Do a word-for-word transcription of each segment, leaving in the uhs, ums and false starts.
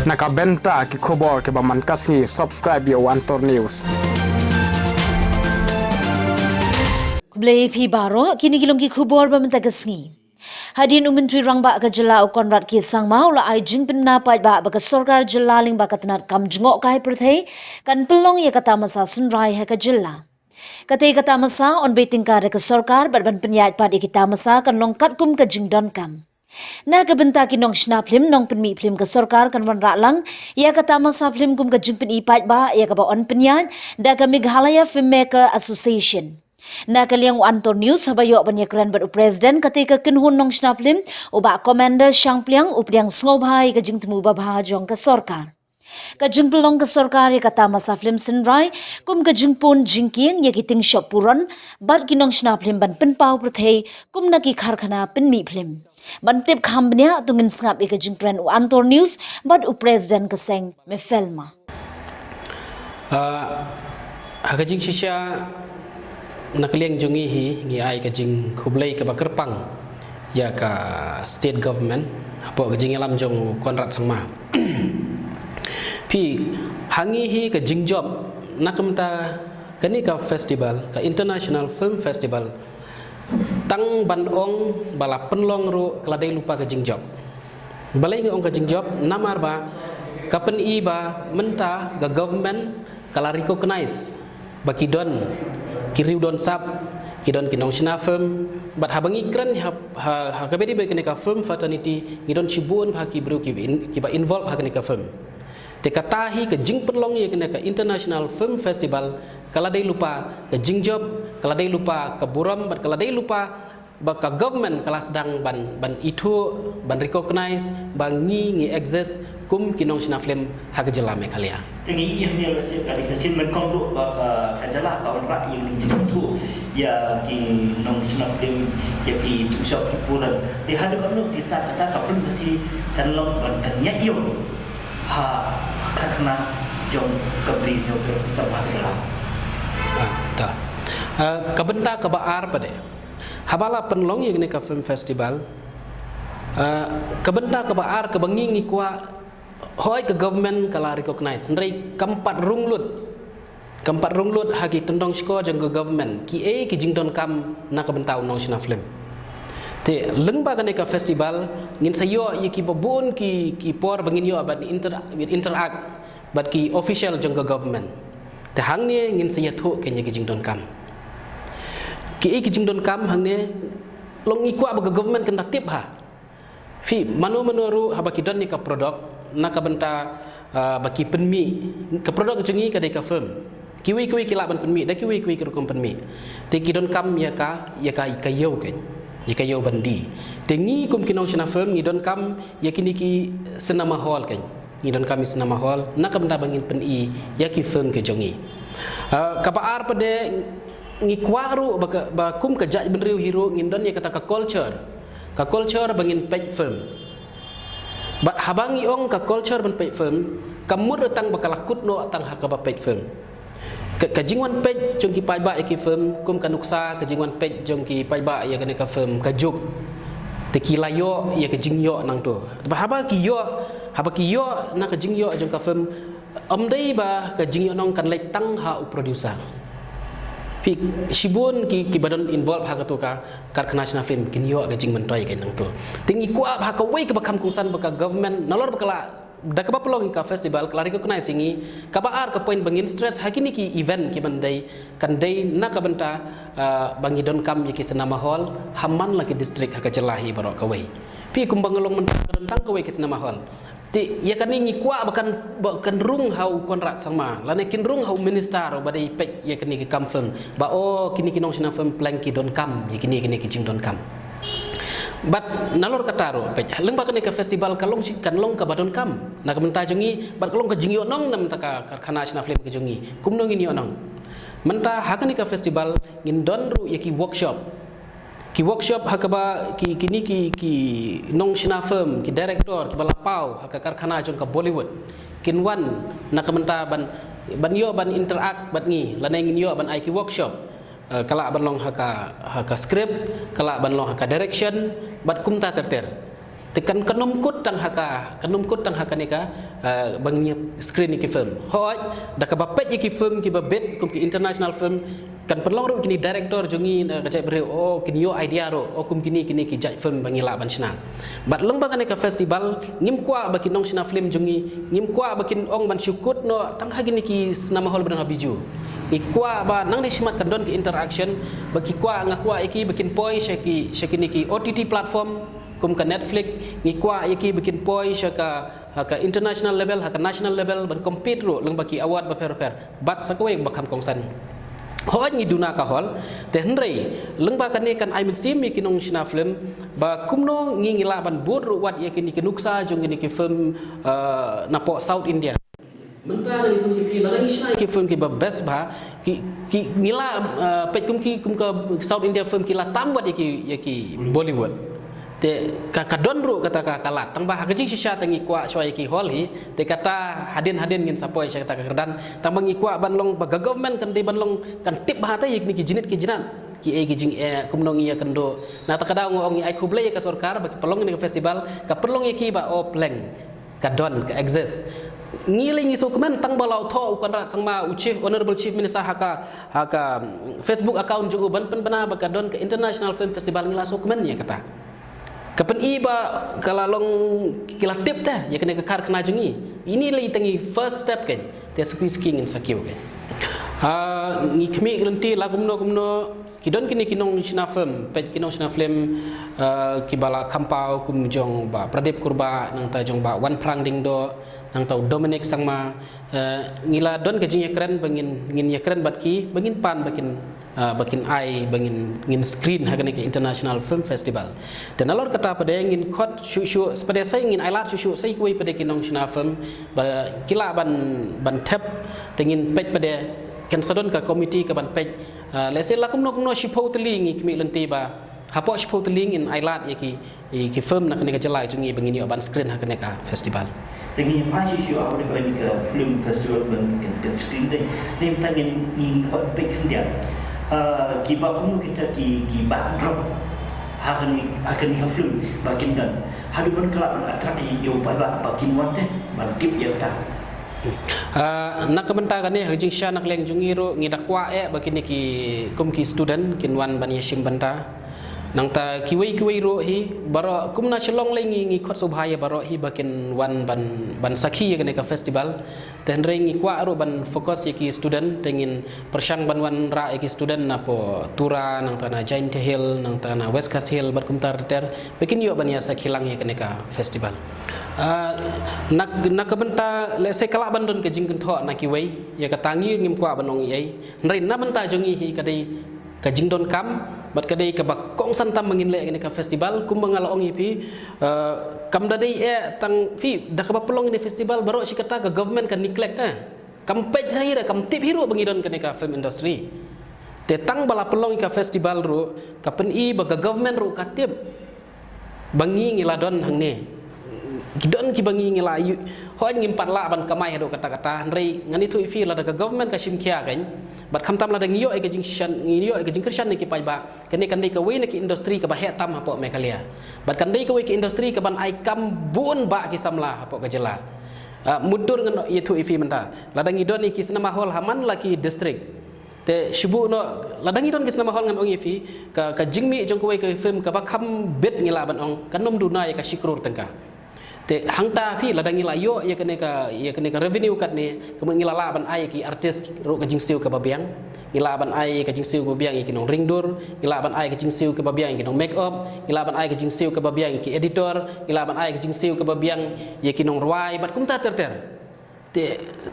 Na ka bynta ki khubor kiba man ka sngi, subscribe ïa u Antor News. Khublei phi baroh, kine ki long ki khubor ba mynta ka sngi. Hadien u Myntri Rangbah ka jylla u Conrad K Sangma u la ai jingpynbna paidbah ba ka sorkar jylla lyngba ka tnat kam jngohkai pyrthei kan pynlong ïa ka tamasa synrai ha ka jylla. Katei ka tamasa yn bei tyngka da ka sorkar bad ban pynïaid pat ïa ki tamasa kan long katkum ka jingdonkam. Na ka bynta ki nongshna phlim, nongpynmih phlim ka sorkar kan wanrah lang ïa ka tamasa phlim kum ka jingpyni paidbah ïa kaba yn pynïaid da ka Meghalaya Filmmaker Association. Na ka liang u Antor News haba ïoh ban ïakren bad u President katei ka kynhun nongshna phlim, u Bah Commander Shangpliang, u pdiang sngewbha ïa ka jingthmu babha jong ka sorkar. Ka jingpynlong ka sorkar ïa ka tamasa phlim synrai kum ka jingpun jingkieng ïa ki tyngshop puron bad ki nongshna phlim ban pynpaw pyrthei kum na ki karkhana pynmih phlim. Ban tip kham bniah to ngin sngap ïa ka jingkren u Antor News bad u President ka seng Mefelma. Ah, ha ka jingshisha na ka liang jong ngi hi ngi ai ka jingkhublei kaba kyrpang ïa ka state government hapoh ka jingïalam jong u Conrad Sangma. Phi, ha ngi hi ka jingjop na ka bynta kane ka festival, ka International Film Festival, tang ban ong ba la pynlong ruh ka la dei lypa ka jingjop. Balei nga ong ka jingjop? Namar ba ka pyni ba mynta ka government ka la recognize ba ki don ki riew don sap, ki don ki nongshna film, bad haba ngi kren ha, ha, ha kaba ïadei bad kane ka film fraternity, ngi don shibun bha ki briew kiba in, kiba involve ha kane ka film. Te kata hi ka jingpynlong ïa kane ka International Film Festival ka la dei lypa ka jingjop, ka la dei lypa ka burom, bad ka la dei lypa ba ka government ka la sdang ban, ban ithuh, ban recognize ba ngi, ngi exist kum ki nongshna film ha ka jylla Meghalaya. Te ngi ïohi mynta ka sien, ka dei ka sien nyngkong ruh ba ka, ka jylla ka wanrah ïa ka jingithuh ïa ki nongshna film, ïa ki tyngshop ki puron. Te haduh katno kita, kata ka film Khasi kan long ban kan ïaid ïoh ha ka karkhana jong ka Bri Hynñiewtrep jong ka jylla. Ah, ta. Ah, ka bynta kaba ar pat de, haba la pynlong ïa kane ka film festival, ah, ka bynta kaba ar kaba ngi, ngi kwah, hooid ka government ka la recognize, hynrei kam pat rung lut, kam pat rung lut ha ki tyndong shkor jong ka government kiei ki jingdonkam na ka bynta u nongshna film. Te lyngba kane ka festival ngin sa ïoh ïa kiba bun ki, ki por ba ngin ïoh ban inter, interact bad ki official jong ka government. Te hangne ngin sa ïathuh kein ïa ki jingdonkam. Kiei ki jingdonkam hangne, long ngi kwah ba ka government kan da tip ha. Phi, mano mano ruh haba ki don ïa ka product na ka bynta, ah, ba ki pynmih, ka product jong ngi ka dei ka film. Kiwei kiwei ki lah ban pynmih da kiwei kiwei ki rukom pynmih. Te ki donkam ïa ka, ïa ka, ïa ka ïew kein, ïa ka ïew ban die. Te ngi kum ki nongshna film ngi donkam ïa kine ki cinema hall kein. Ngi donkam ïa cinema hall na ka bynta ba ngin pyni ïa ki film ki jong ngi. Ah, kaba ar pat de, ngi kwah ruh ba ka, ba kum ka jaitbynriew hi ruh ngin don ïa kata ka culture, ka culture ba ngin peit film. Bad haba ngi ong ka culture ban peit film, kam mut ruh tang ba ka la kut noh tang ha kaba peit film. Ka, ka jingwan peit jong ki paidbah ïa ki film, kum ka nuksa, ka jingwan peit jong ki paidbah ïa kane ka film ka juk. Te ki la ïoh ïa ka jingïoh nangto. Bad haba ki ïoh, haba ki ïoh na ka jingïoh jong ka film, ym dei ba ka jingïohnong kan leit tang ha u producer. Phi, shibun ki, kiba don involve ha kato ka karkhana shna film kin ïoh ka jingmyntoi kein nangto. Te ngi kwah ba ha kawei kaba kham kongsan ba ka government nalor ba ka la, da kaba pynlong ka festival ka la recognize ïa ngi. Kaba ar ka point ba ngin stress ha kine ki event kiban dei, kan dei na ka bynta, ah, ba ngi donkam ïa ki cinema hall ha man la ki district ha ka jylla hi baroh kawei. Phi, kumba nga la ong mynta ka don tang kawei ka cinema hall. Te ïa kane ngi kwah ba kan, ba kan rung ha u Conrad Sangma lane kin rung ha u minister uba dei peit ïa kine ki kam film, ba o kine ki nongshna film pleng ki donkam ïa kine, kine ki jingdonkam. Bad nalor kata ruh peit, lyngba kane ka festival ka long shi, kan long kaba donkam na ka bynta jong ngi, bad ka long ka jingïohnong na ka bynta ka karkhana shna film ka jong ngi. Kumno ngin ïohnong? Mynta ha kane ka festival ngin don ruh ïa ki workshop. Ki workshop ha kaba ki, kine ki, ki nongshna film, ki director kiba la paw ha ka karkhana jong ka Bollywood kin wan na ka bynta ban, ban ïoh ban interact bad ngi lane ngin ïoh ban ai ki workshop. Eh, ka lah ban long ha ka, ha ka script, ka lah ban long ha ka direction, bad kumta ter ter. Te kan, kan ym kut tang ha ka, kan ym kut tang ha kane ka, eh, ba ngin ïa screen ïa ki film. Hooid, da kaba peit ïa ki film kiba bit kum ki international film, kan pynlong ruh kine director jong ngi na ka jaitbynriew, oh, kin ïoh idea ruh, oh, kum kine, kine ki jait film ba ngi lah ban shna. Bad lyngba kane ka festival, ngim kwah ba ki nongshna film jong ngi, ngim kwah ba kin ong ban shu kut noh tang ha kine ki cinema hall ba don ha Bijou. Ngi kwah ba nangne shakhmat kan don ki interaction, ba ki kwah, nga kwah ïa ki ba kin poi sha ki, sha kine ki O T T platform kum ka Netflix, ngi kwah ïa ki ba kin poi sha ka, ha ka international level, ha ka national level, ban compete ruh lyngba ki award bapher bapher. Bad sa kawei ba kham kongsan, hooid ngi duna ka hall, te hynrei lyngba kane kan ai mynsiem ïa ki nongshna film ba kumno ngi, ngi lah ban bud ruh wat ïa kine ki nuksa jong kine ki film, eh, napoh South India. Mynta ngi tu ki film, lada ngi shna ki film kiba best bha, ki, ki, ngi la, eh, peit kum ki, kum ka South India film ki la tam wat ïa ki, ïa ki Bollywood. Te ka, ka don ruh kata ka, ka lad. Tang ba ha ka jingshisha te ngi kwah shuwa ïa ki hall hi, te kata hadien hadien ngin sa poi sha kata ka kyrdan. Tang ba ngi kwah ban long ba ka government kan dei ban long, kan tip bha te ïa kine ki jingit ki jinat, ki ei ki jingeh, kumno ngi ïa kynduh. Na kata ka daw nga ong ngi ai khublei ïa ka sorkar ba ki pynlong ïa ka festival, ka pynlong ïa ki ba, oh, pleng, ka don, ka exist. Ngi lei ngi sngewkmen tang ba la thoh u Conrad Sangma, u Chief, Honorable Chief Minister, ha ka, ha ka, mm, Facebook account jong u ban pynbna ba ka don ka International Film Festival, ngi la sngewkmen ïa kata. Ka pyni ba ka la long, ki la tip te ïa kane ka karkhana jong ngi. Ini lei tang i first step kan. Te suki suki ngin sa kiew kan. Ah, ngi khmih lynti la kumno kumno ki don kine ki nongshna film, peit ki nongshna film, ah, kiba la kham paw kum jong Bah Pradip Kurbah, nangta jong Bah Wanphrang Diengdoh, nangta u Dominic Sangma, eh, ngi la don ka jingïakren ba ngin, ngin ïakren bad ki, ba ngin pan ba kin, ah, ba kin ai, ba ngin, ngin screen ha kane ka International Film Festival. Te nalor kata pat de ngin khot shuh shuh, pat de sa ngin ai lad shuh shuh sa kiwei pat de ki nongshna film ba ki lah ban, ban thep, te ngin peit pat de, kan sa don ka committee ka ban peit. Ah, lehse la kumno kumno shiphew tylli ngi khmih lynti ba hapoh shiphew tylli ngin ai lad ïa ki, ïa ki film na kane ka jylla jong ngi ba ngin ïoh ban screen ha kane ka festival. Te ngin ïa phai shuh shuh ha kane ka film festival ban kan, kan screen te. Te mynta ngin, ngin khot peit khyndiat, ah, kiba kumno kita ki, ki backdrop ha kane, ha kane ka film ba kin don. Haduh ban ka lah ban attract ïa u paidbah ba kin wan te ban tip ïa kata. Ah, na ka bynta kane ha ka jingshisha na ka liang jong ngi ruh ngi da kwah eh ba kine ki, kum ki student kin wan ban ïashim bynta. Nangta kiwei kiwei ruh hi baroh, kum na Shillong lei ngi, ngi khot sngewbha ïa baroh hi ba kin wan ban, ban sakhi ïa kane ka festival. Te hynrei ngi kwah ruh ban focus ïa ki student, te ngin pyrshang ban wanrah ïa ki student napoh Tura, nangta na Jaintia Hill, nangta na West Khasi Hill bad kumta ter ter, ba kin ïoh ban ïasakhi lang ïa kane ka festival. Ah, na, na ka bynta lehse ka lah ban don ka jingkynthoh na kiwei, ïa kata ngi ngim kwah ban ong ei ei. Hynrei na bynta jong ngi hi ka dei ka jingdonkam bad ka dei kaba kongsan tam ba ngin leh kane ka festival, kumba nga la ong ïa phi, eh, kam da dei eh tang phi, da kaba pynlong kane festival baroh shi katta ka government ka neglect eh. Kam peit hi ruh, kam tip hi ruh ba ngi don kane ka film industry. Te tang ba la pynlong ka festival ruh ka pyni ba ka government ruh ka tip ba ngi ngi la don hangne. Ki don kiba ngi ngi la ïoh, hooid ngim pat lah ban kamai haduh katta katta, hynrei ngan ïathuh ïa phi lada ka government ka shim khia kan, bad khamtam lada ngi ïoh ïa ka jingshisha, ngi ïoh ïa ka jingkyrshan na ki paidbah, kane kan dei kawei na ki industry kaba heh tam hapoh Meghalaya. Bad kan dei kawei ka industry kaban ai kam bun bah ki samla hapoh ka jylla. Ah, mutdur ngan ïathuh ïa phi mynta, lada ngi don ïa ki cinema hall ha man la ki district. Te shu buh noh, lada ngi don ki cinema hall ngan ong ïa phi, ka, ka jingmih jong kawei ka film kaba kham bit ngi lah ban ong kan ym duna ïa ka shi klur tyngka. Te hangta phi lada ngi la ïoh ïa kane ka, ïa kane ka revenue katne, ka mut ngi la lah ban ai ïa ki artist ruh ka jingsiew kaba biang. Ngi lah ban ai ïa ka jingsiew kaba biang ïa ki nongring dur, ngi lah ban ai ïa ka jingsiew kaba biang ïa ki nong make up, ngi lah ban ai ïa ka jingsiew kaba biang ïa ki editor, ngi lah ban ai ïa ka jingsiew kaba biang ïa ki nongrwai bad kumta ter ter. Te,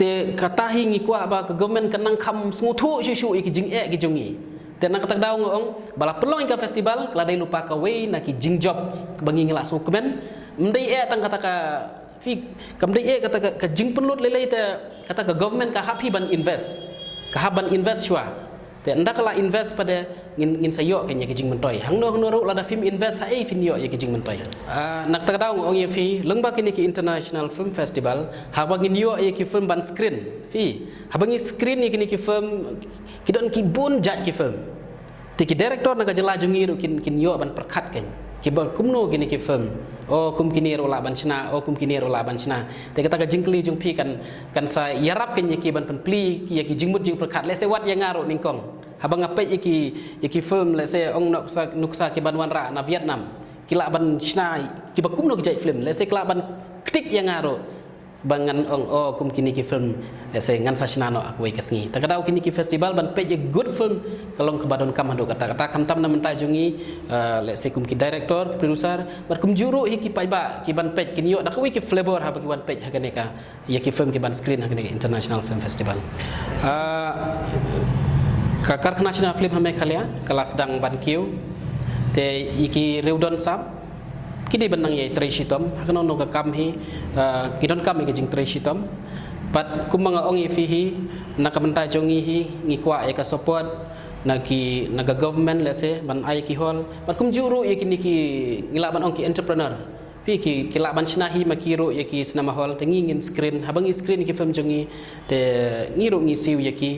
te kata hi ngi kwah ba ka government kan nang kham sngewthuh shuh shuh ïa ki jingeh ki jong ngi. Te na kata ka daw nga ong ba la pynlong ïa ka festival ka la dei lypa kawei na ki jingjop ba ngi ngi la sngewkmen. Ym dei eh tang kata ka, phi, kam dei eh kata ka, ka jingpynlut lei lei te kata ka government ka hap hi ban invest. Ka hap ban invest shuwa. Te ynda ka la invest pat de ngin, ngin sa ïoh kane ka jingmyntoi. Hangno hangno ruh lada phim invest ha ei phin ïoh ïa ka jingmyntoi. Ah, na kata ka daw nga ong ïa phi lyngba kine ki International Film Festival, haba ngin ïoh ïa ki film ban screen. Phi, haba ngi screen ïa kine ki film, ki don ki bun jait ki film. Te ki director na ka jylla jong ngi ruh kin, kin ïoh ban pyrkhat kan. kiba kumno kine ki film. O kum kine ruh lah ban shna, o kum kine ruh lah ban shna. Te kata ka jingkylli jong phi kan, kan sa ïarap kein ïa ki ban pynplie ïa ki jingmut jingpyrkhat. Lehse wat ïa nga ruh nyngkong, haba nga peit ïa ki, ïa ki film, lehse ong nuksa, nuksa kiban wanrah na Vietnam, ki lah ban shna kiba kumno ki jait film. Lehse ki lah ban ktik ïa nga ruh ba ngan ong, o kum kine ki film, lehse ngan sa shna noh ha kawei ka sngi. Ta ka daw kine ki festival ban peit ïa good film ka long kaba donkam haduh katta katta, khamtam na bynta jong ngi, eh, lehse kum ki director, producer, bad kumjuh ruh hi ki paidbah kiban peit, kin ïoh da kawei ki flavor haba ki wan peit ha kane ka, ïa ki film kiban screen ha kane ka International Film Festival. Ah, ka Karkhana Shina Film ha Meghalaya ka la sdang ban kiew. Te ïa ki riewdon sap ki dei ban nang ïai trei shitom ha kano kano ka kam hi, ah, ki donkam ïa ka jingtrei shitom. Bad kumba nga ong ïa phi hi, na ka bynta jong ngi hi, ngi kwah ïa ka support na ki, na ka government, lehse ban ai ki hall. Bad kumjuh ruh ïa kine ki, ngi lah ban ong ki entrepreneur. Phi ki, ki lah ban shna hi ma ki ruh ïa ki cinema hall, te ngi ngin screen, haba ngi screen ïa ki film jong ngi, te ngi ruh ngi siew ïa ki.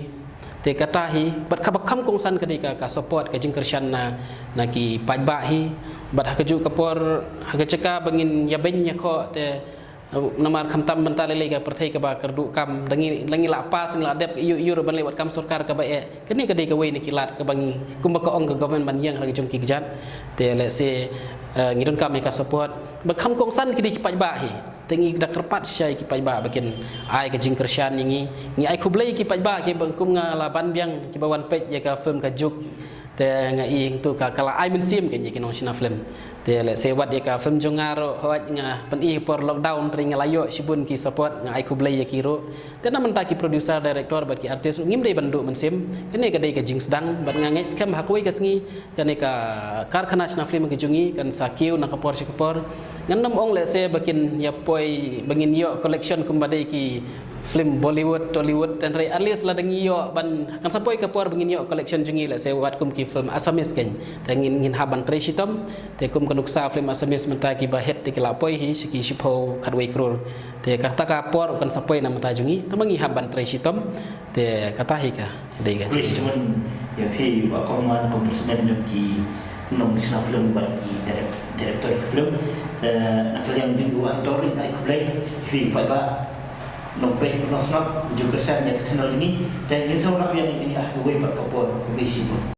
Te kata hi, bad kaba kham kongsan ka dei ka, ka support, ka jingkyrshan na, na ki paidbah hi. Bad ha kajuh ka por, ha ka jaka ba ngin ïabeiñ ïakhoh, te, eh, namar khamtam bynta lei lei ka pyrthei kaba kyrduh kam, da ngi, da ngi lah pass, ngi lah dep ïuh ïuh ruh ban leh wat kam sorkar kaba eh. Kane ka dei kawei na ki lad kaba ngi, kumba ka ong ka government, ban ïeng ha la ka jong ki kjat. Te lehse, eh, ngi donkam ïa ka support. Ba kham kongsan ki dei ki paidbah hi. Te ngi da kyrpad shisha ïa ki paidbah ba kin ai ka jingkyrshan ïa ngi. Ngi ai khublei ïa ki paidbah kiba kum nga la ban biang kiba wan peit ïa ka film Ka Juk. Te nga i hangtu ka, ka la ai mynsiem kein ïa ki nongshna film. Te lehse wat ïa ka film jong nga ruh, hooid nga pyni por lockdown, hynrei nga la ïoh shibun ki support, nga ai khublei ïa ki ruh. Te na bynta ki producer, director bad ki artist ruh, ngim dei ban duh mynsiem. Kane ka dei ka jingsdang, bad nga ngeit skhem ha kawei ka sngi kane ka Karkhana Shna Film ka jong ngi kan sa kiew na ka por sha ka por. Ngan nym ong lehse ba kin ïa poi ba ngin ïoh collection kumba dei ki film Bollywood, Tollywood, hynrei at least lada ngi ïoh ban, kan sa poi ka por ba ngin ïoh collection jong ngi, lehse wat kum ki film Assamese kein. Te ngin, ngin hap ban trei shitom. Te kum ka nuksa film Assamese mynta kiba hit te ki la poi hi sha ki shiphew khatwei klur. Te kata ka por kan sa poi na bynta jong ngi, tangba ngi hap ban trei shitom. Te kata hi ka dei ka. Please, jingmut ïa phi Bah Kongman, kum president jong ki nongshna film bad ki direct-, director film. Te na ka liang jong u Antor, ai khublei ïa phi paidbah, nongpeit nongsngew, jingkyrshan ïa ka channel jong ngi. Te ngin sa ïarap ïa ngi ha kawei pat ka por, khublei shibun.